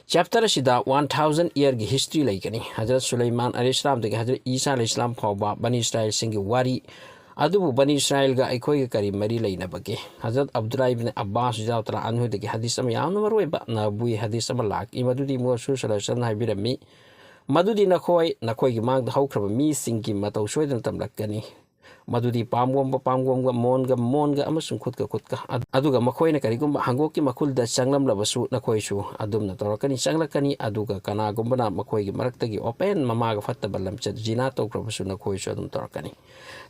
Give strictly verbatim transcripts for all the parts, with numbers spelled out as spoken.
Chapter ꯑꯁꯤꯗ one thousand yearꯒꯤ history ꯂꯩꯒꯅꯤ꯫ ꯍꯖꯔꯠ ꯁꯨꯂꯩꯃꯥꯟ ꯑꯂꯩꯍꯤꯁꯂꯥꯝꯗꯒꯤ ꯍꯖꯔꯠ ꯏꯁꯥ ꯑꯂꯩꯍꯤꯁꯂꯥꯝ ꯐꯥꯎꯕ ꯕꯅꯤ ꯏꯁꯔꯥꯏꯜꯁꯤꯡꯒꯤ ꯋꯥꯔꯤ, ꯑꯗꯨꯕꯨ ꯕꯅꯤ ꯏꯁꯔꯥꯏꯜꯒ ꯑꯩꯈꯣꯏꯒ ꯀꯔꯤ ꯃꯔꯤ ꯂꯩꯅꯕꯒꯦ? ꯍꯖꯔꯠ ꯑꯕꯗꯨꯜꯂꯥ ꯏꯕꯤꯟ ꯑꯕꯥꯁ ꯔꯖꯤꯌꯜꯂꯥꯍꯨ ꯇꯥꯂꯥ ꯑꯟꯍꯨꯗꯒꯤ ꯍꯗꯤꯁ ꯑꯃ, ꯌꯥꯝꯅ ꯃꯔꯨꯑꯣꯏꯕ ꯅꯕꯋꯤ ꯍꯗꯤꯁ ꯑꯃ ꯂꯥꯛꯏ, ꯃꯗꯨꯗꯤ ꯃꯨꯍꯝꯃꯗ ꯁꯜꯂꯜꯂꯥꯍꯨ ꯑꯂꯩꯍꯤ ꯋꯥꯁꯜꯂꯝꯅ ꯍꯥꯏꯕꯤꯔꯝꯃꯤ, "ꯃꯗꯨꯗꯤ ꯅꯈꯣꯏ, ꯅꯈꯣꯏꯒꯤ ꯃꯥꯡꯗ ꯍꯧꯈ꯭ꯔꯕ ꯃꯤꯁꯤꯡꯒꯤ ꯃꯇꯧ ꯁꯣꯏꯗꯅ ꯇꯝꯂꯛꯀꯅꯤ꯫ ꯃꯗꯨꯗꯤ ꯄꯥꯝꯕꯣꯝꯒ ꯄꯥꯝꯕꯣꯝꯒ, ꯃꯣꯟꯒ ꯃꯣꯟꯒ, ꯑꯃꯁꯨꯡ ꯈꯨꯠꯀ ꯈꯨꯠꯀ꯫ ꯑꯗꯨꯒ ꯃꯈꯣꯏꯅ ꯀꯔꯤꯒꯨꯝꯕ ꯍꯪꯒꯣꯛꯀꯤ ꯃꯈꯨꯜꯗ ꯆꯪꯂꯝꯂꯕꯁꯨ, ꯅꯈꯣꯏꯁꯨ ꯑꯗꯨꯝꯅ ꯇꯧꯔꯛꯀꯅꯤ, ꯆꯪꯂꯛꯀꯅꯤ꯫ ꯑꯗꯨꯒ ꯀꯅꯥꯒꯨꯝꯕꯅ ꯃꯈꯣꯏꯒꯤ ꯃꯔꯛꯇꯒꯤ ꯑꯣꯄꯦꯟ ꯃꯃꯥꯒ ꯐꯠꯇꯕ ꯂꯝꯆꯠ, ꯖꯤꯅꯥ ꯇꯧꯈ꯭ꯔꯕꯁꯨ, ꯅꯈꯣꯏꯁꯨ ꯑꯗꯨꯝ ꯇꯧꯔꯛꯀꯅꯤ"꯫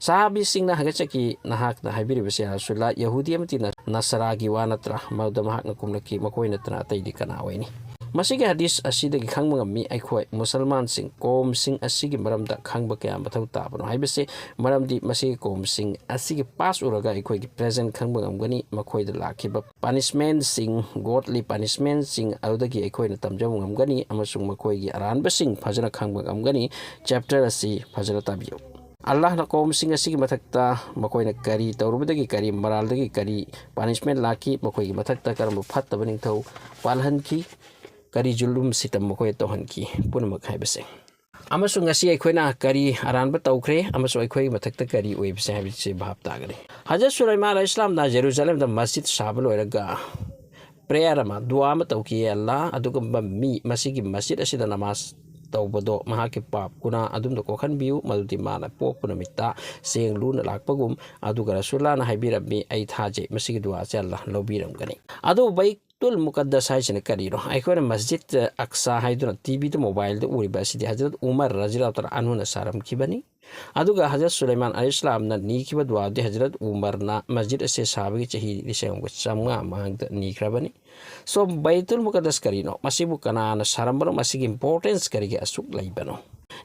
ꯁꯍꯥꯕꯤꯁꯤꯡꯅ ꯍꯪꯒꯠꯆꯈꯤ, "ꯅꯍꯥꯛꯅ ꯍꯥꯏꯕꯤꯔꯤꯕꯁꯤ, ꯌꯥ ꯔꯁꯨꯂꯥ, ꯌꯍꯨꯗꯤ ꯑꯃꯗꯤ ꯅ-, ꯅꯁꯔꯥꯒꯤ ꯋꯥ ꯅꯠꯇ꯭ꯔꯥ?" ꯃꯗꯨꯗ ꯃꯍꯥꯛꯅ ꯈꯨꯝꯂꯛꯈꯤ, "ꯃꯈꯣꯏ ꯅꯠꯇꯅ ꯑꯇꯩꯗꯤ ꯀꯅꯥ ꯑꯣꯏꯅꯤ?" ꯃꯁꯤꯒꯤ ꯍꯗꯤꯁ ꯑꯁꯤꯗꯒꯤ ꯈꯪꯕ ꯉꯝꯃꯤ, ꯑꯩꯈꯣꯏ ꯃꯨꯁꯜꯃꯥꯟꯁꯤꯡ, ꯀꯧꯝꯁꯤꯡ ꯑꯁꯤꯒꯤ ꯃꯔꯝꯗ ꯈꯪꯕ ꯀꯌꯥ ꯃꯊꯧ ꯇꯥꯕꯅꯣ ꯍꯥꯏꯕꯁꯤ, ꯃꯔꯝꯗꯤ ꯃꯁꯤꯒꯤ ꯀꯧꯝꯁꯤꯡ ꯑꯁꯤꯒꯤ past ꯎꯔꯒ ꯑꯩꯈꯣꯏꯒꯤ present ꯈꯪꯕ ꯉꯝꯒꯅꯤ, ꯃꯈꯣꯏꯗ ꯂꯥꯛꯈꯤꯕ punishmentꯁꯤꯡ, godly punishmentꯁꯤꯡ, ꯑꯗꯨꯗꯒꯤ ꯑꯩꯈꯣꯏꯅ ꯇꯝꯖꯕ ꯉꯝꯒꯅꯤ ꯑꯃꯁꯨꯡ ꯃꯈꯣꯏꯒꯤ ꯑꯔꯥꯟꯕꯁꯤꯡ ꯐꯖꯅ ꯈꯪꯕ ꯉꯝꯒꯅꯤ꯫ Chapter ꯑꯁꯤ ꯐꯖꯅ ꯇꯥꯕꯤꯌꯨ꯫ ꯑꯜꯂꯥꯍꯅ ꯀꯧꯝꯁꯤꯡ ꯑꯁꯤꯒꯤ ꯃꯊꯛꯇ ꯃꯈꯣꯏꯅ ꯀꯔꯤ ꯇꯧꯔꯨꯕꯗꯒꯤ, ꯀꯔꯤ ꯃꯔꯥꯜꯗꯒꯤ, ꯀꯔꯤ punishment ꯂꯥꯛꯈꯤ, ꯃꯈꯣꯏꯒꯤ ꯃꯊꯛꯇ ꯀꯔꯝꯕ ꯐꯠꯇꯕ ꯅꯤꯡꯊꯧ ꯄꯥꯜꯍꯟꯈꯤ, ꯀꯔꯤ ꯖꯨꯂꯨꯝ ꯁꯤꯇꯝ ꯃꯈꯣꯏꯗ ꯇꯧꯍꯟꯈꯤ, ꯄꯨꯝꯅꯃꯛ ꯍꯥꯏꯕꯁꯦ꯫ ꯑꯃꯁꯨꯡ ꯉꯁꯤ ꯑꯩꯈꯣꯏꯅ ꯀꯔꯤ ꯑꯔꯥꯟꯕ ꯇꯧꯈ꯭ꯔꯦ ꯑꯃꯁꯨꯡ ꯑꯩꯈꯣꯏꯒꯤ ꯃꯊꯛꯇ ꯀꯔꯤ ꯑꯣꯏꯕꯁꯦ ꯍꯥꯏꯕꯁꯤ ꯚꯥꯞ ꯇꯥꯒꯅꯤ꯫ ꯍꯖꯔꯠ ꯁꯨꯂꯩꯃꯥꯟ ꯑꯂꯩꯍꯤꯁꯂꯥꯝꯅ ꯖꯦꯔꯨꯖꯂꯦꯝꯗ ꯃꯁꯖꯤꯗ ꯁꯥꯕ ꯂꯣꯏꯔꯒ prayer ꯑꯃ, ꯗꯨꯋꯥ ꯑꯃ ꯇꯧꯈꯤ, "ꯑꯜꯂꯥ, ꯑꯗꯨꯒꯨꯝꯕ ꯃꯤ ꯃꯁꯤꯒꯤ ꯃꯁꯖꯤꯗ ꯑꯁꯤꯗ ꯅꯃꯥꯖ ꯇꯧꯕꯗꯣ ꯃꯍꯥꯛꯀꯤ ꯄꯥꯞ ꯒꯨꯅꯥ ꯑꯗꯨꯝꯅ ꯀꯣꯛꯍꯟꯕꯤꯌꯨ, ꯃꯗꯨꯗꯤ ꯃꯥꯅ ꯄꯣꯛꯄ ꯅꯨꯃꯤꯠꯇ ꯆꯦꯡ ꯂꯨꯅ ꯂꯥꯛꯄꯒꯨꯝ"꯫ ꯑꯗꯨꯒ ꯔꯁꯨꯜꯂꯥꯅ ꯍꯥꯏꯕꯤꯔꯝꯃꯤ, "ꯑꯩ ꯊꯥꯖꯩ, ꯃꯁꯤꯒꯤ ꯗꯨꯋꯥꯁꯦ ꯑꯜꯂꯥ ꯂꯧꯕꯤꯔꯝꯒꯅꯤ"꯫ ꯑꯗꯨꯕꯨ ꯕꯩꯇꯨꯜ ꯃꯨꯀꯗꯁ ꯍꯥꯏꯁꯤꯅ ꯀꯔꯤꯅꯣ? ꯑꯩꯈꯣꯏꯅ ꯃꯁꯖꯤꯗ ꯑꯛꯁꯥ ꯍꯥꯏꯗꯨꯅ ꯇꯤꯚꯤꯗ, ꯃꯣꯕꯥꯏꯜꯗ ꯎꯔꯤꯕ ꯑꯁꯤꯗꯤ ꯍꯖꯔꯠ ꯎꯃꯔ ꯔꯖꯤꯌꯜꯂꯥꯍꯨ ꯇꯥꯂꯥ ꯑꯟꯍꯨꯅ ꯁꯥꯔꯝꯈꯤꯕꯅꯤ꯫ ꯑꯗꯨꯒ ꯍꯖꯔꯠ ꯁꯨꯂꯩꯃꯥꯟ ꯑꯂꯩꯍꯤꯁꯂꯥꯝꯅ ꯅꯤꯈꯤꯕ ꯗꯨꯋꯥꯗꯤ ꯍꯖꯔꯠ ꯎꯃꯔꯅ ꯃꯁꯖꯤꯗ ꯑꯁꯦ ꯁꯥꯕꯒꯤ ꯆꯍꯤ ꯂꯤꯁꯤꯡ ꯑꯃꯒ ꯆꯥꯝꯃꯉꯥ ꯃꯃꯥꯡꯗ ꯅꯤꯈ꯭ꯔꯕꯅꯤ꯫ So, ꯕꯩꯇꯨꯜ ꯃꯨꯀꯗꯁ ꯀꯔꯤꯅꯣ? ꯃꯁꯤꯕꯨ ꯀꯅꯥꯅ ꯁꯥꯔꯝꯕꯅꯣ? ꯃꯁꯤꯒꯤ importance ꯀꯔꯤꯒꯤ ꯑꯁꯨꯛ ꯂꯩꯕꯅꯣ?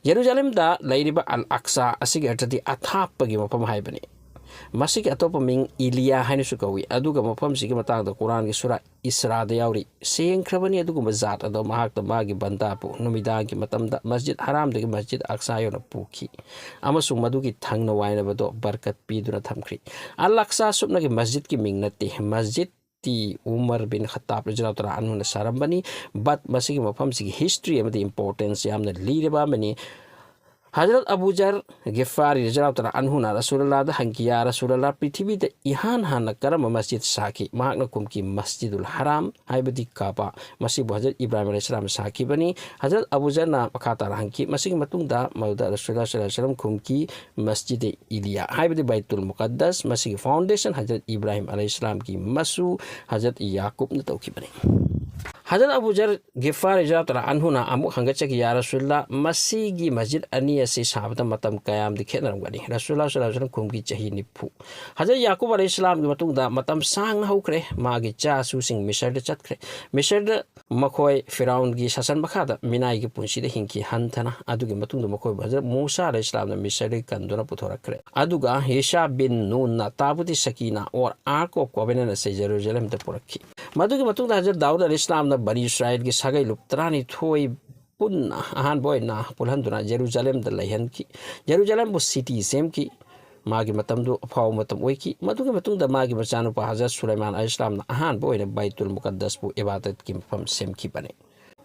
ꯖꯦꯔꯨꯖꯂꯦꯝꯗ ꯂꯩꯔꯤꯕ ꯑꯜ ꯑꯛꯁꯥ ꯑꯁꯤꯒꯤ ꯑꯔꯊꯗꯤ ꯑꯊꯥꯞꯄꯒꯤ ꯃꯐꯝ ꯍꯥꯏꯕꯅꯤ꯫ ꯃꯁꯤꯒꯤ ꯑꯇꯣꯞꯄ ꯃꯤꯡ ꯏꯂꯤꯌꯥ ꯍꯥꯏꯅꯁꯨ ꯀꯧꯏ꯫ ꯑꯗꯨꯒ ꯃꯐꯝꯁꯤꯒꯤ ꯃꯇꯥꯡꯗ ꯀꯨꯔꯥꯟꯒꯤ ꯁꯨꯔꯥ ꯏꯁꯔꯥꯗ ꯌꯥꯎꯔꯤ, "ꯁꯦꯡꯈ꯭ꯔꯕꯅꯤ ꯑꯗꯨꯒꯨꯝꯕ ꯖꯥꯠ ꯑꯗꯣ ꯃꯍꯥꯛꯅ ꯃꯥꯒꯤ ꯕꯟꯗꯥꯕꯨ ꯅꯨꯃꯤꯗꯥꯡꯒꯤ ꯃꯇꯝꯗ ꯃꯁꯖꯤꯗ ꯍꯔꯥꯝꯗꯒꯤ ꯃꯁꯖꯤꯗ ꯑꯛꯁꯥ ꯌꯧꯅ ꯄꯨꯈꯤ ꯑꯃꯁꯨꯡ ꯃꯗꯨꯒꯤ ꯊꯪꯅ ꯋꯥꯏꯅꯕꯗꯣ ꯕꯔꯀꯠ ꯄꯤꯗꯨꯅ ꯊꯝꯈ꯭ꯔꯤ"꯫ ꯑꯜ ꯑꯛꯁꯥ ꯁꯨꯞꯅꯒꯤ ꯃꯁꯖꯤꯗꯀꯤ ꯃꯤꯡ ꯅꯠꯇꯦ꯫ ꯃꯁꯖꯤꯗ ꯃꯨꯐꯇꯤ ꯎꯃꯔ ꯕꯤꯟ ꯈꯠꯇꯥꯕ ꯔꯖꯤꯌꯜꯂꯥꯍꯨ ꯇꯥꯂꯥ ꯑꯟꯍꯨꯅ ꯁꯥꯔꯝꯕꯅꯤ꯫ But ꯃꯁꯤꯒꯤ ꯃꯐꯝꯁꯤꯒꯤ history ꯑꯃꯗꯤ importance ꯌꯥꯝꯅ ꯂꯤꯔꯕ ꯑꯃꯅꯤ꯫ ꯍꯖꯔꯠ ꯑꯕꯨ ꯖꯔ ꯒꯤꯐꯥꯔꯤ ꯔꯖꯤꯌꯜꯂꯥꯍꯨ ꯇꯥꯂꯥ ꯑꯟꯍꯨꯅ ꯔꯁꯨꯂꯜꯂꯥꯍꯗ ꯍꯪꯈꯤ, "ꯌꯥ ꯔꯁꯨꯂꯜꯂꯥꯍ, ꯄ꯭ꯔꯤꯊꯤꯕꯤꯗ ꯏꯍꯥꯟ ꯍꯥꯟꯅ ꯀꯔꯝꯕ ꯃꯁꯖꯤꯗ ꯁꯥꯈꯤ?" ꯃꯍꯥꯛꯅ ꯈꯨꯝꯈꯤ, "ꯃꯁꯖꯤꯗꯨꯜ ꯍꯔꯥꯝ, ꯍꯥꯏꯕꯗꯤ ꯀꯥꯕꯥ, ꯃꯁꯤꯕꯨ ꯍꯖꯔꯠ ꯏꯕ꯭ꯔꯥꯍꯤꯝ ꯑꯂꯩꯍꯤꯁꯁꯂꯥꯝꯅ ꯁꯥꯈꯤꯕꯅꯤ꯫" ꯍꯖꯔꯠ ꯑꯕꯨ ꯖꯔꯅ ꯃꯈꯥ ꯇꯥꯅ ꯍꯪꯈꯤ꯫ ꯃꯁꯤꯒꯤ ꯃꯇꯨꯡꯗ ꯃꯗꯨꯗ ꯔꯁꯨꯂꯜꯂꯥꯍ ꯁꯜꯂꯜꯂꯥꯍꯨ ꯑꯂꯩꯍꯤ ꯋꯁꯜꯂꯝ ꯈꯨꯝꯈꯤ, "ꯃꯁꯖꯤꯗ ꯏꯂꯤꯌꯥ, ꯍꯥꯏꯕꯗꯤ ꯕꯩꯇꯨꯜ ꯃꯨꯀꯗꯁ, ꯃꯁꯤꯒꯤ foundation ꯍꯖꯔꯠ ꯏꯕ꯭ꯔꯥꯍꯤꯝ ꯑꯂꯩꯍꯤꯁꯁꯂꯥꯝꯒꯤ ꯃꯁꯨ ꯍꯖꯔꯠ ꯌꯥꯀꯨꯕꯅ ꯇꯧꯈꯤꯕꯅꯤ꯫" ꯍꯖꯔꯠ ꯑꯕꯨ ꯖꯔ ꯒꯤꯐꯥꯔꯤ ꯔꯖꯤꯌꯜꯂꯥꯍꯨ ꯇꯥꯂꯥ ꯑꯟꯍꯨꯅ ꯑꯃꯨꯛ ꯍꯪꯒꯠꯆꯈꯤ, "ꯌꯥ ꯔꯁꯨꯂꯜꯂꯥꯍ, ꯃꯁꯤꯒꯤ ꯃꯁꯖꯤꯗ ꯑꯅꯤ ꯑꯁꯤ ꯁꯥꯕꯗ ꯃꯇꯝ ꯀꯌꯥꯝꯗꯤ ꯈꯦꯠꯅꯔꯝꯒꯅꯤ?" ꯔꯁꯨꯂꯜꯂꯥꯍ ꯁꯜꯂꯜꯂꯥꯍꯨ ꯑꯂꯩꯍꯤ ꯋꯁꯜꯂꯝ ꯈꯨꯝꯈꯤ, "ꯆꯍꯤ ꯅꯤꯐꯨ꯫" ꯍꯖꯔꯠ ꯌꯥꯀꯨꯕ ꯑꯂꯩꯍꯤꯁꯁꯂꯥꯝꯒꯤ ꯃꯇꯨꯡꯗ ꯃꯇꯝ ꯁꯥꯡꯅ ꯍꯧꯈ꯭ꯔꯦ꯫ ꯃꯥꯒꯤ ꯏꯆꯥꯁꯨꯁꯤꯡ ꯃꯤꯁꯔꯗ ꯆꯠꯈ꯭ꯔꯦ꯫ ꯃꯤꯁꯔꯗ ꯃꯈꯣꯏ ꯐꯤꯔꯥꯎꯟꯒꯤ ꯁꯥꯁꯟ ꯃꯈꯥꯗ ꯃꯤꯅꯥꯏꯒꯤ ꯄꯨꯟꯁꯤꯗ ꯍꯤꯡꯈꯤ ꯍꯟꯊꯅ꯫ ꯑꯗꯨꯒꯤ ꯃꯇꯨꯡꯗ ꯃꯈꯣꯏꯕꯨ ꯍꯖꯔꯠ ꯃꯨꯁꯥ ꯑꯂꯩꯍꯤꯁꯁꯂꯥꯝꯅ ꯃꯤꯁꯔꯗꯒꯤ ꯀꯟꯗꯨꯅ ꯄꯨꯊꯣꯔꯛꯈ꯭ꯔꯦ꯫ ꯑꯗꯨꯒ ꯌꯦꯁꯥ ꯕꯤꯟ ꯅꯨꯟꯅ ꯇꯥꯕꯨꯇꯤ ꯁꯀꯤꯅꯥ or Ark of Covenant ꯑꯁꯤ ꯖꯦꯔꯨꯖꯂꯦꯝꯗ ꯄꯨꯔꯛꯈꯤ꯫ ꯃꯗꯨꯒꯤ ꯃꯇꯨꯡꯗ ꯍꯖꯔꯠ ꯗꯥꯎꯗ ꯑꯂꯩꯍꯤꯁꯁꯂꯥꯝꯅ ꯕꯅꯤ ꯏꯁꯔꯥꯏꯜꯒꯤ ꯁꯥꯒꯩ ꯂꯨꯞ ꯇꯔꯥꯅꯤꯊꯣꯏ ꯄꯨꯟꯅ ꯑꯍꯥꯟꯕ ꯑꯣꯏꯅ ꯄꯨꯜꯍꯟꯗꯨꯅ ꯖꯦꯔꯨꯖꯂꯦꯝꯗ ꯂꯩꯍꯟꯈꯤ꯫ ꯖꯦꯔꯨꯖꯂꯦꯝꯕꯨ city ꯁꯦꯝꯈꯤ꯫ ꯃꯥꯒꯤ ꯃꯇꯝꯗꯨ ꯑꯐꯥꯎꯕ ꯃꯇꯝ ꯑꯣꯏꯈꯤ꯫ ꯃꯗꯨꯒꯤ ꯃꯇꯨꯡꯗ ꯃꯥꯒꯤ ꯃꯆꯥꯅꯨꯄꯥ ꯍꯖꯔꯠ ꯁꯨꯂꯩꯃꯥꯟ ꯑꯂꯩꯍꯤꯁꯁꯂꯥꯝꯅ ꯑꯍꯥꯟꯕ ꯑꯣꯏꯅ ꯕꯩꯇꯨꯜ ꯃꯨꯀꯗꯁꯄꯨ ꯏꯕꯥꯗꯠꯀꯤ ꯃꯐꯝ ꯁꯦꯝꯈꯤꯕꯅꯤ꯫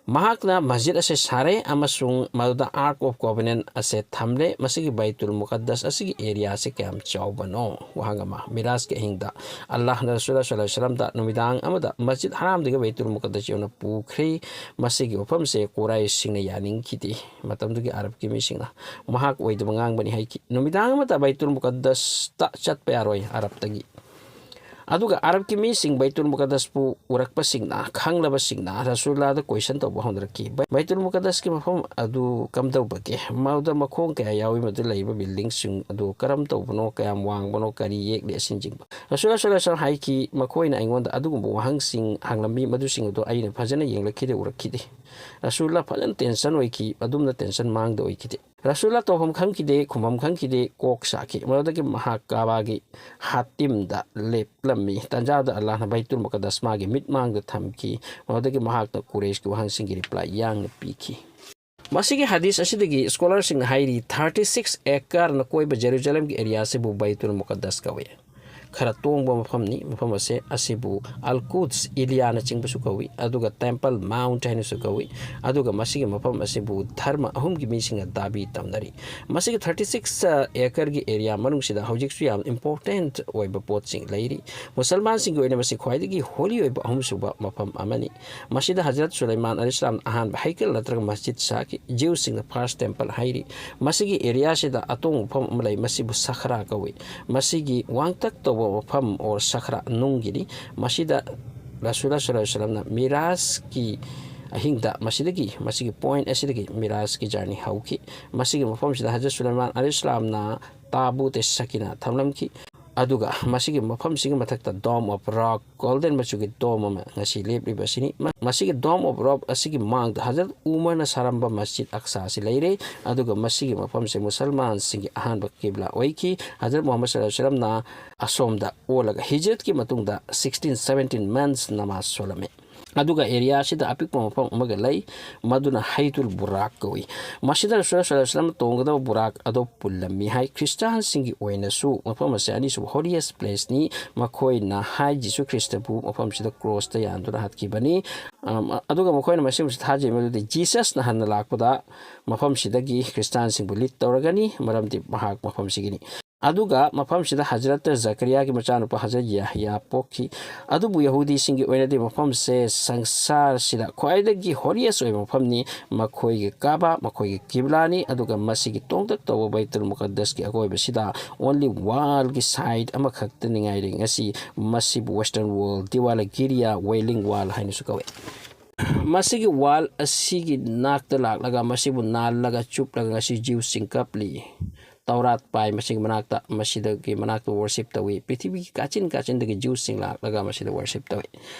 ꯃꯍꯥꯛꯅ ꯃꯁꯖꯤꯗ ꯑꯁꯤ ꯁꯥꯔꯦ ꯑꯃꯁꯨꯡ ꯃꯗꯨꯗ Ark of Covenant ꯑꯁꯤ ꯊꯝꯂꯦ꯫ ꯃꯁꯤꯒꯤ ꯕꯩꯇꯨꯜ ꯃꯨꯀꯗꯁ ꯑꯁꯤꯒꯤ area ꯑꯁꯤ ꯀꯌꯥꯝ ꯆꯥꯎꯕꯅꯣ? ꯋꯥꯍꯪ ꯑꯃ꯫ ꯃꯤꯔꯥꯖꯀꯤ ꯑꯍꯤꯡꯗ ꯑꯜꯂꯥꯍꯅ ꯔꯁꯨꯜ ꯁꯜꯂꯜꯂꯥꯍꯨ ꯑꯂꯩꯍꯤ ꯋꯁꯜꯂꯝꯗ ꯅꯨꯃꯤꯗꯥꯡ ꯑꯃꯗ ꯃꯁꯖꯤꯗ ꯍꯔꯥꯝꯗꯒꯤ ꯕꯩꯇꯨꯜ ꯃꯨꯀꯗꯁ ꯌꯧꯅ ꯄꯨꯈ꯭ꯔꯦ꯫ ꯃꯁꯤꯒꯤ ꯋꯥꯐꯝꯁꯦ ꯀꯨꯔꯥꯏꯁꯁꯤꯡꯅ ꯌꯥꯅꯤꯡꯈꯤꯗꯦ꯫ ꯃꯇꯝꯗꯨꯒꯤ ꯑꯔꯕꯀꯤ ꯃꯤꯁꯤꯡꯅ ꯃꯍꯥꯛ ꯑꯣꯏꯗꯕ ꯉꯥꯡꯕꯅꯤ ꯍꯥꯏꯈꯤ꯫ ꯅꯨꯃꯤꯗꯥꯡ ꯑꯃꯗ ꯕꯩꯇꯨꯜ ꯃꯨꯀꯗꯁꯇ ꯆꯠꯄ ꯌꯥꯔꯣꯏ ꯑꯔꯕꯇꯒꯤ꯫ ꯑꯗꯨꯒ ꯑꯔꯕꯀꯤ ꯃꯤꯁꯤꯡ ꯕꯩꯇꯨꯜ ꯃꯨꯀꯗꯁꯄꯨ ꯎꯔꯛꯄꯁꯤꯡꯅ, ꯈꯪꯂꯕꯁꯤꯡꯅ ꯔꯁꯨꯜꯂꯥꯍꯗ question ꯇꯧꯕ ꯍꯧꯅꯔꯛꯈꯤ꯫ ꯕꯩ-, ꯕꯩꯇꯨꯜ ꯃꯨꯀꯗꯁꯀꯤ ꯃꯐꯝ ꯑꯗꯨ ꯀꯝꯗꯧꯕꯒꯦ? ꯃꯗꯨꯗ ꯃꯈꯣꯡ ꯀꯌꯥ ꯌꯥꯎꯏ? ꯃꯗꯨꯗ ꯂꯩꯔꯤꯕ buildingꯁꯤꯡ ꯑꯗꯨ ꯀꯔꯝ ꯇꯧꯕꯅꯣ? ꯀꯌꯥꯝ ꯋꯥꯡꯕꯅꯣ? ꯀꯔꯤ ꯌꯦꯛꯂꯤ? ꯑꯁꯤꯅꯆꯤꯡꯕ꯫ ꯔꯁꯨꯜꯂꯥꯍ ꯁꯜꯂꯜꯂꯥꯍꯨ ꯑꯂꯩꯍꯤ ꯋꯁꯜꯂꯝ ꯍꯥꯏꯈꯤ, "ꯃꯈꯣꯏꯅ ꯑꯩꯉꯣꯟꯗ ꯑꯗꯨꯒꯨꯝꯕ ꯋꯥꯍꯪꯁꯤꯡ ꯍꯪꯂꯝꯃꯤ, ꯃꯗꯨꯁꯤꯡ ꯑꯗꯨ ꯑꯩꯅ ꯐꯖꯅ ꯌꯦꯡꯂꯛꯈꯤꯗꯦ, ꯎꯔꯛꯈꯤꯗꯦ꯫" ꯔꯁꯨꯜꯂꯥꯍ ꯐꯖꯅ tension ꯑꯣꯏꯈꯤ, ꯑꯗꯨꯝꯅ tension ꯃꯥꯡꯗ ꯑꯣꯏꯈꯤꯗꯦ꯫ ꯔꯁꯨꯜꯂꯥꯍ ꯇꯧꯐꯝ ꯈꯪꯈꯤꯗꯦ, ꯈꯨꯝꯐꯝ ꯈꯪꯈꯤꯗꯦ, ꯀꯣꯛ ꯁꯥꯈꯤ꯫ ꯃꯗꯨꯗꯒꯤ ꯃꯍꯥꯛ ꯀꯥꯕꯥꯒꯤ ꯍꯥꯇꯤꯝꯗ ꯂꯦꯞꯂꯝꯃꯤ꯫ ꯇꯟꯖꯥꯗ ꯑꯜꯂꯥꯍꯅ ꯕꯩꯇꯨꯜ ꯃꯨꯀꯗꯁ ꯃꯥꯒꯤ ꯃꯤꯠꯃꯥꯡꯗ ꯊꯝꯈꯤ꯫ ꯃꯗꯨꯗꯒꯤ ꯃꯍꯥꯛꯅ ꯀꯨꯔꯦꯁꯀꯤ ꯋꯥꯍꯪꯁꯤꯡꯒꯤ reply ꯌꯥꯡꯅ ꯄꯤꯈꯤ꯫ ꯃꯁꯤꯒꯤ ꯍꯗꯤꯁ ꯑꯁꯤꯗꯒꯤ scholarꯁꯤꯡꯅ ꯍꯥꯏꯔꯤ, thirty six acreꯅ ꯀꯣꯏꯕ ꯖꯦꯔꯨꯖꯂꯦꯝꯒꯤ area ꯑꯁꯤꯕꯨ ꯕꯩꯇꯨꯜ ꯃꯨꯀꯗꯁ ꯀꯧꯏ꯫ ꯈꯔ ꯇꯣꯡꯕ ꯃꯐꯝꯅꯤ꯫ ꯃꯐꯝ ꯑꯁꯦ, ꯑꯁꯤꯕꯨ ꯑꯜ ꯀꯨꯗꯁ ꯏꯂꯤꯌꯥꯅꯆꯤꯡꯕꯁꯨ ꯀꯧꯏ, ꯑꯗꯨꯒ ꯇꯦꯝꯄꯜ ꯃꯥꯎꯟꯠ ꯍꯥꯏꯅꯁꯨ ꯀꯧꯏ꯫ ꯑꯗꯨꯒ ꯃꯁꯤꯒꯤ ꯃꯐꯝ ꯑꯁꯤꯕꯨ ꯙꯔꯃ ꯑꯍꯨꯝꯒꯤ ꯃꯤꯁꯤꯡꯅ ꯗꯥꯕꯤ ꯇꯧꯅꯔꯤ꯫ ꯃꯁꯤꯒꯤ ꯊꯥꯔꯇꯤ ꯁꯤꯛꯁ ꯑꯦꯀꯔꯒꯤ ꯑꯦꯔꯤꯌꯥ ꯃꯅꯨꯡꯁꯤꯗ ꯍꯧꯖꯤꯛꯁꯨ ꯌꯥꯝ ꯏꯝꯄꯣꯔꯇꯦꯟꯠ ꯑꯣꯏꯕ ꯄꯣꯠꯁꯤꯡ ꯂꯩꯔꯤ꯫ ꯃꯨꯁꯜꯃꯥꯟꯁꯤꯡꯒꯤ ꯑꯣꯏꯅ ꯃꯁꯤ ꯈ꯭ꯋꯥꯏꯗꯒꯤ ꯍꯣꯂꯤ ꯑꯣꯏꯕ ꯑꯍꯨꯝꯁꯨꯕ ꯃꯐꯝ ꯑꯃꯅꯤ꯫ ꯃꯁꯤꯗ ꯍꯖꯔꯠ ꯁꯨꯂꯩꯃꯥꯟ ꯑꯂꯤ ꯏꯁꯂꯥꯝꯅ ꯑꯍꯥꯟꯕ ꯍꯩꯀꯜ ꯅꯠꯇ꯭ꯔꯒ ꯃꯁꯖꯤꯗ ꯁꯥꯈꯤ꯫ ꯖ꯭ꯌꯨꯁꯁꯤꯡꯅ ꯐꯥꯔꯁ ꯇꯦꯝꯄꯜ ꯍꯥꯏꯔꯤ꯫ ꯃꯁꯤꯒꯤ ꯑꯦꯔꯤꯌꯥꯁꯤꯗ ꯑꯇꯣꯡꯕ ꯃꯐꯝ ꯑꯃ ꯂꯩ꯫ ꯃꯁꯤꯕꯨ ꯁꯈ꯭ꯔꯥ ꯀꯧꯏ꯫ ꯃꯁꯤꯒꯤ ꯋꯥꯡꯇꯛ ꯇꯧꯕ ꯃꯐꯝ ꯑꯣꯔ ꯁꯈ꯭ꯔꯥ ꯅꯨꯡꯒꯤꯅꯤ꯫ ꯃꯁꯤꯗ ꯔꯁꯨꯂ ꯁꯂꯥꯍꯨ ꯁꯂꯝꯅ ꯃꯤꯔꯥꯖꯀꯤ ꯑꯍꯤꯡꯗ ꯃꯁꯤꯗꯒꯤ, ꯃꯁꯤꯒꯤ ꯄꯣꯏꯟꯠ ꯑꯁꯤꯗꯒꯤ ꯃꯤꯔꯥꯖꯀꯤ ꯖꯔꯅꯤ ꯍꯧꯈꯤ꯫ ꯃꯁꯤꯒꯤ ꯃꯐꯝꯁꯤꯗ ꯍꯖꯔꯠ ꯁꯨꯂꯩꯃꯥꯟ ꯑꯂꯤ ꯏꯁꯂꯥꯝꯅ ꯇꯥꯕꯨꯇꯦ ꯁꯀꯤꯅꯥ ꯊꯝꯂꯝꯈꯤ꯫ ꯑꯗꯨꯒ ꯃꯁꯤꯒꯤ ꯃꯐꯝꯁꯤꯒꯤ ꯃꯊꯛꯇ ꯗꯣꯝ ꯑꯣꯐ ꯔꯣꯛ, ꯒꯣꯜꯗꯟ ꯃꯆꯨꯒꯤ ꯗꯣꯝ ꯑꯃ ꯉꯁꯤ ꯂꯦꯞꯂꯤꯕ ꯑꯁꯤꯅꯤ꯫ ꯃ-, ꯃꯁꯤꯒꯤ ꯗꯣꯝ ꯑꯣꯐ ꯔꯣꯛ ꯑꯁꯤꯒꯤ ꯃꯥꯡꯗ ꯍꯖꯔꯠ ꯎꯃꯔꯅ ꯁꯥꯔꯝꯕ ꯃꯁꯖꯤꯗ ꯑꯛꯁꯥ ꯑꯁꯤ ꯂꯩꯔꯦ꯫ ꯑꯗꯨꯒ ꯃꯁꯤꯒꯤ ꯃꯐꯝꯁꯦ ꯃꯨꯁꯜꯃꯥꯟꯁꯤꯡꯒꯤ ꯑꯍꯥꯟꯕ ꯀꯤꯕ꯭ꯂꯥ ꯑꯣꯏꯈꯤ꯫ ꯍꯖꯔꯠ ꯃꯨꯍꯝꯃꯗ ꯁꯜꯂꯜꯂꯥꯍꯨ ꯑꯂꯥꯏꯍꯤ ꯋꯥꯁꯜꯂꯝꯅ ꯑꯁꯣꯝꯗ ꯑꯣꯜꯂꯒ ꯍꯤꯖꯔꯠꯀꯤ ꯃꯇꯨꯡꯗ ꯁꯤꯛꯁꯇꯤꯟ ꯁꯕꯦꯟꯇꯤꯟ ꯃꯟꯁ ꯅꯃꯥꯖ ꯁꯣꯜꯂꯝꯃꯤ꯫ ꯑꯗꯨꯒ ꯑꯦꯔꯤꯌꯥ ꯑꯁꯤꯗ ꯑꯄꯤꯛꯄ ꯃꯐꯝ ꯑꯃꯒ ꯂꯩ, ꯃꯗꯨꯅ ꯍꯩꯇꯨꯜ ꯕꯨꯔꯥꯛ ꯀꯧꯏ꯫ ꯃꯁꯤꯗ ꯔꯁꯨꯜ ꯁꯜꯂꯜꯂꯥꯍꯨ ꯑꯂꯥꯏꯍꯤ ꯋꯥꯁꯜꯂꯝ ꯇꯣꯡꯒꯗꯕ ꯕꯨꯔꯥꯛ ꯑꯗꯣ ꯄꯨꯜꯂꯝꯃꯤ ꯍꯥꯏ꯫ ꯈ꯭ꯔꯤꯁꯇꯥꯟꯁꯤꯡꯒꯤ ꯑꯣꯏꯅꯁꯨ ꯃꯐꯝ ꯑꯁꯤ ꯑꯅꯤꯁꯨꯕ ꯍꯣꯂꯤꯌꯦꯁ ꯄ꯭ꯂꯦꯁꯅꯤ꯫ ꯃꯈꯣꯏꯅ ꯍꯥꯏ ꯖꯤꯁꯨ ꯈ꯭ꯔꯤꯁꯇꯕꯨ ꯃꯐꯝꯁꯤꯗ ꯀ꯭ꯔꯣꯁꯇ ꯌꯥꯟꯗꯨꯅ ꯍꯥꯠꯈꯤꯕꯅꯤ꯫ ꯑꯝ, ꯑꯗꯨꯒ ꯃꯈꯣꯏꯅ ꯃꯁꯤꯃꯁꯨ ꯊꯥꯖꯩ, ꯃꯗꯨꯗꯤ ꯖꯤꯁꯁꯅ ꯍꯟꯅ ꯂꯥꯛꯄꯗ ꯃꯐꯝꯁꯤꯗꯒꯤ ꯈ꯭ꯔꯤꯁꯇꯥꯟꯁꯤꯡꯕꯨ ꯂꯤꯠ ꯇꯧꯔꯒꯅꯤ, ꯃꯔꯝꯗꯤ ꯃꯍꯥꯛ ꯃꯐꯝꯁꯤꯒꯤꯅꯤ꯫ ꯑꯗꯨꯒ ꯃꯐꯝꯁꯤꯗ ꯍꯖꯔꯠ ꯖꯀꯔꯤꯌꯥꯒꯤ ꯃꯆꯥꯅꯨꯄꯥ ꯍꯖꯔꯠ ꯌꯥꯍꯌꯥ ꯄꯣꯛꯈꯤ꯫ ꯑꯗꯨꯕꯨ ꯌꯍꯨꯗꯤꯁꯤꯡꯒꯤ ꯑꯣꯏꯅꯗꯤ ꯃꯐꯝꯁꯦ ꯁꯪꯁꯥꯔꯁꯤꯗ ꯈ꯭ꯋꯥꯏꯗꯒꯤ ꯍꯣꯂꯤꯌꯦꯁ ꯑꯣꯏꯕ ꯃꯐꯝꯅꯤ꯫ ꯃꯈꯣꯏꯒꯤ ꯀꯥꯕꯥ, ꯃꯈꯣꯏꯒꯤ ꯀꯤꯕ꯭ꯂꯥꯅꯤ꯫ ꯑꯗꯨꯒ ꯃꯁꯤꯒꯤ ꯇꯣꯡꯇꯛ ꯇꯧꯕ ꯕꯩꯇꯨꯜ ꯃꯨꯀꯗꯁꯀꯤ ꯑꯀꯣꯏꯕꯁꯤꯗ ꯑꯣꯟꯂꯤ ꯋꯥꯜꯒꯤ ꯁꯥꯏꯠ ꯑꯃꯈꯛꯇꯅꯤ ꯉꯥꯏꯔꯦ꯫ ꯉꯁꯤ ꯃꯁꯤꯕꯨ ꯋꯦꯁꯇꯔꯟ ꯋꯥꯜ, ꯗꯤꯋꯥꯂꯥ ꯒꯤꯔꯤꯌꯥ, ꯋꯦꯂꯤꯡ ꯋꯥꯜ ꯍꯥꯏꯅꯁꯨ ꯀꯧꯏ꯫ ꯃꯁꯤꯒꯤ ꯋꯥꯜ ꯑꯁꯤꯒꯤ ꯅꯥꯛꯇ ꯂꯥꯛꯂꯒ ꯃꯁꯤꯕꯨ ꯅꯥꯜꯂꯒ ꯆꯨꯞꯂꯒ ꯉꯁꯤ ꯖ꯭ꯌꯨꯁꯁꯤꯡ ꯀꯞꯂꯤ꯫ ꯇꯧꯔꯥꯠ ꯄꯥꯏ ꯃꯁꯤꯒꯤ ꯃꯅꯥꯛꯇ, ꯃꯁꯤꯗꯒꯤ ꯃꯅꯥꯛꯇ ꯋꯔꯁꯤꯞ ꯇꯧꯏ꯫ ꯄ꯭ꯔꯤꯊꯤꯕꯤꯒꯤ ꯀꯥꯆꯤꯟ ꯀꯥꯆꯤꯟꯗꯒꯤ ꯖ꯭ꯌꯨꯁꯁꯤꯡ ꯂꯥꯛꯂꯒ ꯃꯁꯤꯗ ꯋꯔꯁꯤꯞ ꯇꯧꯏ꯫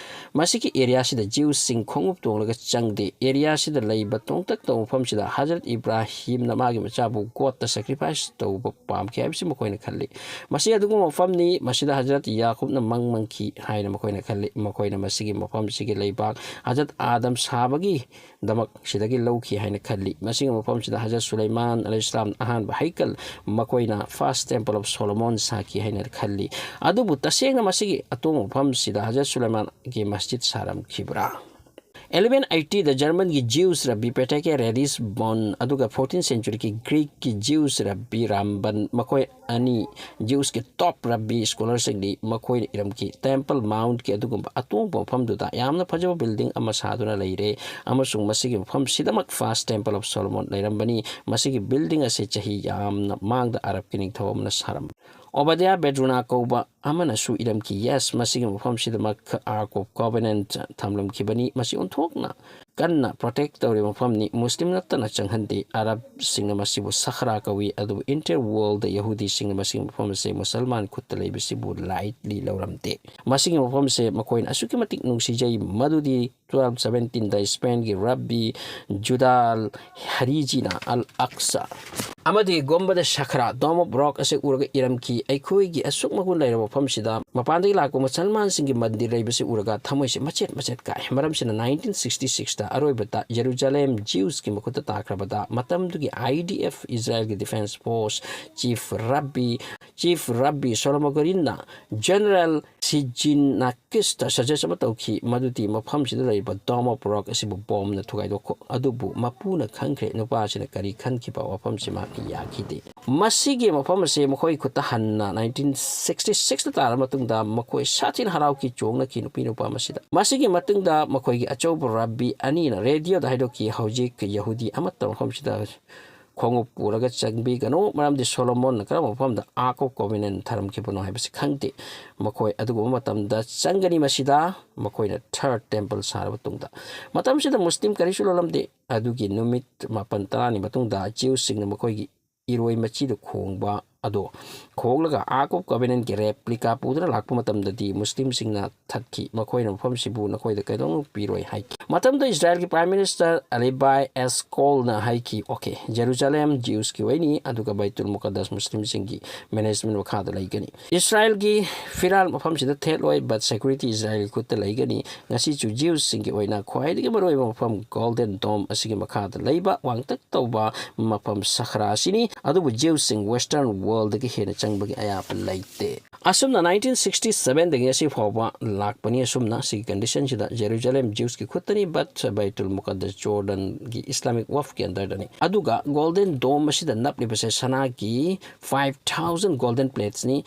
ꯃꯁꯤꯒꯤ ꯑꯦꯔꯤꯌꯥꯁꯤꯗ ꯖ꯭ꯌꯨꯁꯁꯤꯡ ꯈꯣꯡꯎꯞ ꯇꯣꯡꯂꯒ ꯆꯪꯗꯦ꯫ ꯑꯦꯔꯤꯌꯥꯁꯤꯗ ꯂꯩꯕ ꯇꯣꯡꯇꯛ ꯇꯧꯕ ꯃꯐꯝꯁꯤꯗ ꯍꯖꯔꯠ ꯏꯕ꯭ꯔꯥꯍꯤꯝꯅ ꯃꯥꯒꯤ ꯃꯆꯥꯕꯨ ꯒꯣꯠꯇ ꯁꯦꯀ꯭ꯔꯤꯐꯥꯏꯁ ꯇꯧꯕ ꯄꯥꯝꯈꯤ ꯍꯥꯏꯕꯁꯤ ꯃꯈꯣꯏꯅ ꯈꯜꯂꯤ꯫ ꯃꯁꯤ ꯑꯗꯨꯒꯨꯝꯕ ꯃꯐꯝꯅꯤ, ꯃꯁꯤꯗ ꯍꯖꯔꯠ ꯌꯥꯀꯨꯕꯅ ꯃꯪ ꯃꯪꯈꯤ ꯍꯥꯏꯅ ꯃꯈꯣꯏꯅ ꯈꯜꯂꯤ꯫ ꯃꯈꯣꯏꯅ ꯃꯁꯤꯒꯤ ꯃꯐꯝꯁꯤꯒꯤ ꯂꯩꯕꯥꯛ ꯍꯖꯔꯠ ꯑꯥꯗꯝ ꯁꯥꯕꯒꯤꯗꯃꯛ ꯁꯤꯗꯒꯤ ꯂꯧꯈꯤ ꯍꯥꯏꯅ ꯈꯜꯂꯤ꯫ ꯃꯁꯤꯒꯤ ꯃꯐꯝꯁꯤꯗ ꯍꯖꯔꯠ ꯁꯨꯂꯩꯃꯥꯟ ꯑꯂꯩꯍꯤꯁꯂꯥꯝ ꯑꯍꯥꯟꯕ ꯍꯩꯀꯜ ꯃꯈꯣꯏꯅ First Temple of Solomon ꯁꯥꯈꯤ ꯍꯥꯏꯅ ꯈꯜꯂꯤ꯫ ꯑꯗꯨꯕꯨ ꯇꯁꯦꯡꯅ ꯃꯁꯤꯒꯤ ꯑꯇꯣꯡꯕ ꯃꯐꯝꯁꯤꯗ ꯍꯖꯔꯠ ꯁꯨꯂꯩꯃꯥꯟꯒꯤ ꯃꯁꯖꯤꯗ ꯁꯥꯔꯝꯈꯤꯕ꯭ꯔꯥ? ꯑꯦꯂꯚꯦꯟ ꯑꯩꯠꯇꯤꯗ ꯖꯔꯃꯟꯒꯤ Jews rabbi Petachiah Ratisbon, ꯑꯗꯨꯒ ꯐꯣꯔꯇꯤꯟ ꯁꯦꯟꯆꯨꯔꯤꯒꯤ ꯒ꯭ꯔꯤꯛꯀꯤ ꯖ꯭ꯌꯨꯁ ꯔꯕꯤ ꯔꯥꯝꯕꯟ, ꯃꯈꯣꯏ ꯑꯅꯤ ꯖ꯭ꯌꯨꯁꯀꯤ ꯇꯣꯞ ꯔꯕꯤ ꯁ꯭ꯀꯣꯂꯔꯁꯤꯡꯗꯤ ꯃꯈꯣꯏꯅ ꯏꯔꯝꯈꯤ꯫ ꯇꯦꯝꯄꯜ ꯃꯥꯎꯟꯠꯀꯤ ꯑꯗꯨꯒꯨꯝꯕ ꯑꯇꯣꯡꯕ ꯃꯐꯝꯗꯨꯗ ꯌꯥꯝꯅ ꯐꯖꯕ ꯕꯤꯜꯗꯤꯡ ꯑꯃ ꯁꯥꯗꯨꯅ ꯂꯩꯔꯦ, ꯑꯃꯁꯨꯡ ꯃꯁꯤꯒꯤ ꯃꯐꯝꯁꯤꯗꯃꯛ First Temple of Solomon ꯂꯩꯔꯝꯕꯅꯤ꯫ ꯃꯁꯤꯒꯤ ꯕꯤꯜꯗꯤꯡ ꯑꯁꯤ ꯆꯍꯤ ꯌꯥꯝꯅ ꯃꯥꯡꯗ ꯑꯔꯕꯀꯤ ꯅꯤꯡꯊꯧ ꯑꯃꯅ ꯁꯥꯔꯝꯕ꯫ ꯑꯣꯕꯗꯤꯌꯥ ꯕꯦꯗ꯭ꯔꯨꯅꯥ ꯀꯧꯕ ꯑꯃꯅꯁꯨ ꯏꯔꯝꯈꯤ, "Yes, ꯃꯁꯤꯒꯤ ꯃꯐꯝꯁꯤꯗꯃꯛ Ark of Covenant ꯊꯝꯂꯝꯈꯤꯕꯅꯤ꯫ ꯃꯁꯤ ꯑꯣꯟꯊꯣꯛꯅ ꯀꯟꯅ ꯄ꯭ꯔꯣꯇꯦꯛ ꯇꯧꯔꯤꯕ ꯃꯐꯝꯅꯤ꯫ ꯃꯨꯁꯂꯤꯝ ꯅꯠꯇꯅ ꯆꯪꯍꯟꯗꯦ꯫ ꯑꯔꯕꯁꯤꯡꯅ ꯃꯁꯤꯕꯨ ꯁꯍꯔꯥ ꯀꯧꯏ, ꯑꯗꯨꯕꯨ ꯏꯟꯇꯔ ꯋꯥꯔꯜꯗ ꯌꯍꯨꯗꯤꯁꯤꯡꯅ ꯃꯁꯤꯒꯤ ꯃꯐꯝ ꯑꯁꯤ ꯃꯨꯁꯜꯃꯥꯟ ꯈꯨꯠꯇ ꯂꯩꯕꯁꯤꯕꯨ ꯂꯥꯏꯠꯂꯤ ꯂꯧꯔꯝꯗꯦ꯫ ꯃꯁꯤꯒꯤ ꯃꯐꯝꯁꯦ ꯃꯈꯣꯏꯅ ꯑꯁꯨꯛꯀꯤ ꯃꯇꯤꯛ ꯅꯨꯡꯁꯤꯖꯩ, ꯃꯗꯨꯗꯤ ꯇꯨꯋꯦꯜꯐ ꯁꯚꯦꯟꯇꯤꯟꯗ ꯁ꯭ꯄꯦꯟꯒꯤ ꯔꯕꯤ ꯖꯨꯗꯥꯜ ꯍꯔꯤꯖꯤꯅ ꯑꯜ ꯑꯛꯁꯥ ꯑꯃꯗꯤ ꯒꯣꯝꯕꯗ ꯁꯈ꯭ꯔꯥ, Dome of Rock ꯑꯁꯤ ꯎꯔꯒ ꯏꯔꯝꯈꯤ, "ꯑꯩꯈꯣꯏꯒꯤ ꯑꯁꯨꯛ ꯃꯒꯨꯟ ꯂꯩꯔꯕ ꯃꯐꯝꯁꯤꯗ ꯃꯄꯥꯟꯗꯒꯤ ꯂꯥꯛꯄ ꯃꯨꯁꯜꯃꯥꯟꯁꯤꯡꯒꯤ ꯃꯟꯗꯤꯔ ꯂꯩꯕꯁꯤ ꯎꯔꯒ ꯊꯃꯣꯏꯁꯦ ꯃꯆꯦꯠ ꯃꯆꯦꯠ ꯀꯥꯏ"꯫ ꯃꯔꯝꯁꯤꯅ ꯅꯥꯏꯟꯇꯤꯟ ꯁꯤꯛꯁꯇꯤ ꯁꯤꯛꯁꯇ ꯑꯔꯣꯏꯕꯗ ꯖꯦꯔꯨꯖꯥꯂꯦꯝ ꯖ꯭ꯌꯨꯁꯀꯤ ꯃꯈꯨꯠꯇ ꯇꯥꯈ꯭ꯔꯕꯗ, ꯃꯇꯝꯗꯨꯒꯤ I D F, ꯏꯖꯔꯥꯌꯦꯜꯒꯤ defence force chief Ravi, chief Ravi ꯁꯣꯂꯣꯃꯣꯒꯣꯔꯤꯟꯅ general ꯁꯤꯖꯤꯟꯅꯥꯀꯤꯁꯇ ꯁꯖꯦꯁ ꯑꯃ ꯇꯧꯈꯤ, ꯃꯗꯨꯗꯤ ꯃꯐꯝꯁꯤꯗ ꯂꯩꯔꯤꯕ Dome of Rock ꯑꯁꯤꯕꯨ ꯕꯣꯝꯅ ꯊꯨꯒꯥꯏꯗꯣꯛꯈꯣ꯫ ꯑꯗꯨꯕꯨ ꯃꯄꯨꯅ ꯈꯪꯈ꯭ꯔꯦ, ꯅꯨꯄꯥꯁꯤꯅ ꯀꯔꯤ ꯈꯟꯈꯤꯕ ꯋꯥꯐꯝꯁꯤ ꯃꯍꯥꯛꯅ ꯌꯥꯈꯤꯗꯦ꯫ ꯃꯁꯤꯒꯤ ꯃꯐꯝ ꯑꯁꯤ ꯃꯈꯣꯏ ꯈꯨꯠꯇ ꯍꯟꯅ ꯅꯥꯏꯟꯇꯤꯟ ꯁꯤꯛꯁꯇꯤ ꯁꯤꯛꯁꯇ ꯇꯥꯔꯕ ꯃꯇꯨꯡꯗ ꯃꯈꯣꯏ ꯁꯥꯊꯤꯅ ꯍꯔꯥꯎꯈꯤ, ꯆꯣꯡꯅꯈꯤ ꯅꯨꯄꯤ ꯅꯨꯄꯥ ꯃꯁꯤꯗ꯫ ꯃꯁꯤꯒꯤ ꯃꯇꯨꯡꯗ ꯃꯈꯣꯏꯒꯤ ꯑꯆꯧꯕ ꯔꯕꯤ ꯑꯅꯤꯅ ꯔꯦꯗꯤꯑꯣꯗ ꯍꯥꯏꯗꯣꯛꯈꯤ, "ꯍꯧꯖꯤꯛ ꯌꯍꯨꯗꯤ ꯑꯃꯠꯇ ꯃꯐꯝꯁꯤꯗ ꯈꯣꯡꯎꯞ ꯄꯨꯔꯒ ꯆꯪꯕꯤꯒꯅꯨ, ꯃꯔꯝꯗꯤ ꯁꯣꯂꯣꯃꯣꯟꯅ ꯀꯔꯝꯕ ꯃꯐꯝꯗ Ark of Covenant ꯊꯝꯈꯤꯕꯅꯣ ꯍꯥꯏꯕꯁꯤ ꯈꯪꯗꯦ"꯫ ꯃꯈꯣꯏ ꯑꯗꯨꯒꯨꯝꯕ ꯃꯇꯝꯗ ꯆꯪꯒꯅꯤ꯫ ꯃꯁꯤꯗ ꯃꯈꯣꯏꯅ ꯊꯔꯗ ꯇꯦꯝꯄꯜ ꯁꯥꯔꯕ ꯇꯨꯡꯗ, ꯃꯇꯝꯁꯤꯗ ꯃꯨꯁꯂꯤꯝ ꯀꯔꯤꯁꯨ ꯂꯣꯜꯂꯝꯗꯦ꯫ ꯑꯗꯨꯒꯤ ꯅꯨꯃꯤꯠ ꯃꯥꯄꯟ ꯇꯔꯥꯅꯤ ꯃꯇꯨꯡꯗ ꯖ꯭ꯌꯨꯁꯁꯤꯡꯅ ꯃꯈꯣꯏꯒꯤ ꯏꯔꯣꯏ ꯃꯆꯤꯗ ꯈꯣꯡꯕ ꯑꯗꯣ ꯈꯣꯡꯂꯒ Ark of Covenantꯀꯤ replica ꯄꯨꯗꯨꯅ ꯂꯥꯛꯄ ꯃꯇꯝꯗꯗꯤ ꯃꯨꯁꯂꯤꯝꯁꯤꯡꯅ ꯊꯠꯈꯤ꯫ ꯃꯈꯣꯏꯅ ꯃꯐꯝꯁꯤꯕꯨ ꯅꯈꯣꯏꯗ ꯀꯩꯗꯧꯅꯨꯡ ꯄꯤꯔꯣꯏ ꯍꯥꯏꯈꯤ꯫ ꯃꯇꯝꯗ ꯏꯁꯔꯥꯏꯜꯒꯤ Prime Minister ꯑꯂꯤꯕꯥꯏ ꯑꯦꯁꯀꯣꯜꯅ ꯍꯥꯏꯈꯤ, "Okay, ꯖꯦꯔꯨꯖꯥꯂꯦꯝ Jewsꯀꯤ ꯑꯣꯏꯅꯤ, ꯑꯗꯨꯒ ꯕꯩꯇꯨꯜ ꯃꯨꯀꯗꯁ ꯃꯨꯁꯂꯤꯝꯁꯤꯡꯒꯤ management ꯃꯈꯥꯗ ꯂꯩꯒꯅꯤ꯫ ꯏꯁꯔꯥꯏꯜꯒꯤ ꯐꯤꯔꯥꯜ ꯃꯐꯝꯁꯤꯗ ꯊꯦꯠꯂꯣꯏ, but security ꯏꯁꯔꯥꯏꯜꯒꯤ ꯈꯨꯠꯇ ꯂꯩꯒꯅꯤ꯫ ꯉꯁꯤꯁꯨ Jewsꯁꯤꯡꯒꯤ ꯑꯣꯏꯅ ꯈ꯭ꯋꯥꯏꯗꯒꯤ ꯃꯔꯨꯑꯣꯏꯕ ꯃꯐꯝ Golden Dome ꯑꯁꯤꯒꯤ ꯃꯈꯥꯗ ꯂꯩꯕ ꯋꯥꯡꯇꯛ ꯇꯧꯕ ꯃꯐꯝ ꯁꯍꯔꯥ ꯑꯁꯤꯅꯤ꯫ ꯑꯗꯨꯕꯨ Jewsꯁꯤꯡ Western worldꯗꯒꯤ ꯍꯦꯟꯅ ꯆꯪꯕꯒꯤ ꯑꯌꯥꯕ ꯂꯩꯇꯦ"꯫ ꯑꯁꯨꯝꯅ nineteen sixty sevenꯗꯒꯤ ꯉꯁꯤ ꯐꯥꯎꯕ ꯂꯥꯛꯄꯅꯤ꯫ ꯑꯁꯨꯝꯅ ꯁꯤꯒꯤ conditionꯁꯤꯗ ꯖꯦꯔꯨꯖꯥꯂꯦꯝ Jewsꯀꯤ ꯈꯨꯠꯇꯅꯤ, but ꯕꯩꯇꯨꯜ ꯃꯨꯀꯗꯁ ꯖꯣꯔꯗꯟꯒꯤ Islamic Waqfꯀꯤ underꯗꯅꯤ꯫ ꯑꯗꯨꯒ Golden Dome ꯑꯁꯤꯗ ꯅꯞꯂꯤꯕꯁꯦ ꯁꯅꯥꯒꯤ five thousand golden platesꯅꯤ꯫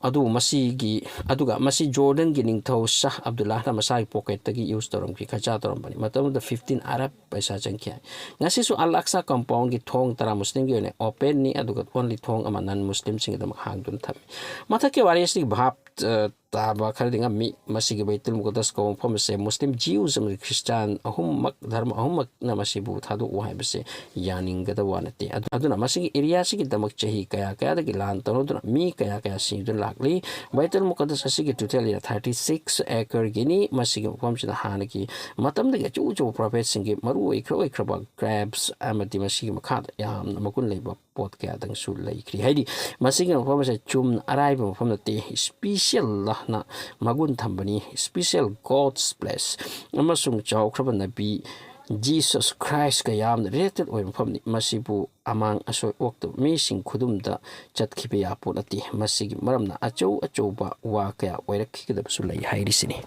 ꯑꯗꯨ ꯃꯁꯤꯒꯤ, ꯑꯗꯨꯒ ꯃꯁꯤ ꯖꯣꯔꯗꯟꯒꯤ ꯅꯤꯡꯊꯧ ꯁꯥꯍ ꯑꯕꯗꯨꯜꯂꯥꯍꯅ ꯃꯁꯥꯒꯤ pocketꯇꯒꯤ use ꯇꯧꯔꯝꯈꯤ, ꯈꯔꯆꯥ ꯇꯧꯔꯝꯕꯅꯤ꯫ ꯃꯇꯝꯗꯨꯗ fifteen Arab ꯄꯩꯁꯥ ꯆꯪꯈꯤ ꯍꯥꯏ꯫ ꯉꯁꯤꯁꯨ ꯑꯜ ꯑꯛꯁꯥ compoundꯒꯤ ꯊꯣꯡ ꯇꯔꯥ ꯃꯨꯁꯂꯤꯝꯒꯤ ꯑꯣꯏꯅ openꯅꯤ, ꯑꯗꯨꯒ only ꯊꯣꯡ ꯑꯃ non Muslimꯁꯤꯡꯒꯤꯗꯃꯛ ꯍꯥꯡꯗꯨꯅ ꯊꯝꯃꯤ꯫ ꯃꯊꯛꯀꯤ ꯋꯥꯔꯤ ꯑꯁꯤꯒꯤ ꯚꯥꯞ, ꯑ, ꯇꯥꯕ ꯈꯔꯗꯤ ꯉꯝꯃꯤ꯫ ꯃꯁꯤꯒꯤ ꯕꯩꯇꯨꯜ ꯃꯨꯀꯗꯁ ꯀꯧꯕ ꯃꯐꯝ ꯑꯁꯦ ꯃꯨꯁꯂꯤꯝ, Jews ꯑꯃꯗꯤ ꯈ꯭ꯔꯤꯁꯇꯥꯟ ꯑꯍꯨꯝꯃꯛ, ꯙꯔꯃ ꯑꯍꯨꯝꯃꯛꯅ ꯃꯁꯤꯕꯨ ꯊꯥꯗꯣꯛꯎ ꯍꯥꯏꯕꯁꯦ ꯌꯥꯅꯤꯡꯒꯗꯕ ꯋꯥ ꯅꯠꯇꯦ꯫ ꯑꯗꯨ-, ꯑꯗꯨꯅ ꯃꯁꯤꯒꯤ areaꯁꯤꯒꯤꯗꯃꯛ ꯆꯍꯤ ꯀꯌꯥ ꯀꯌꯥꯗꯒꯤ ꯂꯥꯟ ꯇꯧꯅꯗꯨꯅ ꯃꯤ ꯀꯌꯥ ꯀꯌꯥ ꯁꯤꯗꯨꯅ ꯂꯥꯛꯂꯤ꯫ ꯕꯩꯇꯨꯜ ꯃꯨꯀꯗꯁ ꯑꯁꯤꯒꯤ total area thirty six acreꯒꯤꯅꯤ꯫ ꯃꯁꯤꯒꯤ ꯃꯐꯝꯁꯤꯗ ꯍꯥꯟꯅꯒꯤ ꯃꯇꯝꯗꯒꯤ ꯑꯆꯧ ꯑꯆꯧꯕ prophetꯁꯤꯡꯒꯤ ꯃꯔꯨ ꯑꯣꯏꯈ꯭ꯔ ꯑꯣꯏꯈ꯭ꯔꯕ graves ꯑꯃꯗꯤ ꯃꯁꯤꯒꯤ ꯃꯈꯥꯗ ꯌꯥꯝꯅ ꯃꯒꯨꯟ ꯂꯩꯕ ꯄꯣꯠ ꯀꯌꯥꯗꯪꯁꯨ ꯂꯩꯈ꯭ꯔꯤ꯫ ꯍꯥꯏꯗꯤ ꯃꯁꯤꯒꯤ ꯃꯐꯝ ꯑꯁꯦ ꯆꯨꯝꯅ ꯑꯔꯥꯏꯕ ꯃꯐꯝ ꯅꯠꯇꯦ, specialꯅ ꯃꯒꯨꯟ ꯊꯝꯕꯅꯤ, special God's place꯫ ꯑꯃꯁꯨꯡ ꯆꯥꯎꯈ꯭ꯔꯕ ꯅꯕꯤ Jesus Christꯀ ꯌꯥꯝꯅ related ꯑꯣꯏꯕ ꯃꯐꯝꯅꯤ꯫ ꯃꯁꯤꯕꯨ ꯑꯃꯥꯡ ꯑꯁꯣꯏ ꯑꯣꯛꯇꯕ ꯃꯤꯁꯤꯡ ꯈꯨꯗꯨꯝꯗ ꯆꯠꯈꯤꯕ ꯌꯥꯄꯣꯠ ꯅꯠꯇꯦ꯫ ꯃꯁꯤꯒꯤ ꯃꯔꯝꯅ ꯑꯆꯧ ꯑꯆꯧꯕ ꯋꯥ ꯀꯌꯥ ꯑꯣꯏꯔꯛꯈꯤꯒꯗꯕꯁꯨ ꯂꯩ ꯍꯥꯏꯔꯤꯁꯤꯅꯤ꯫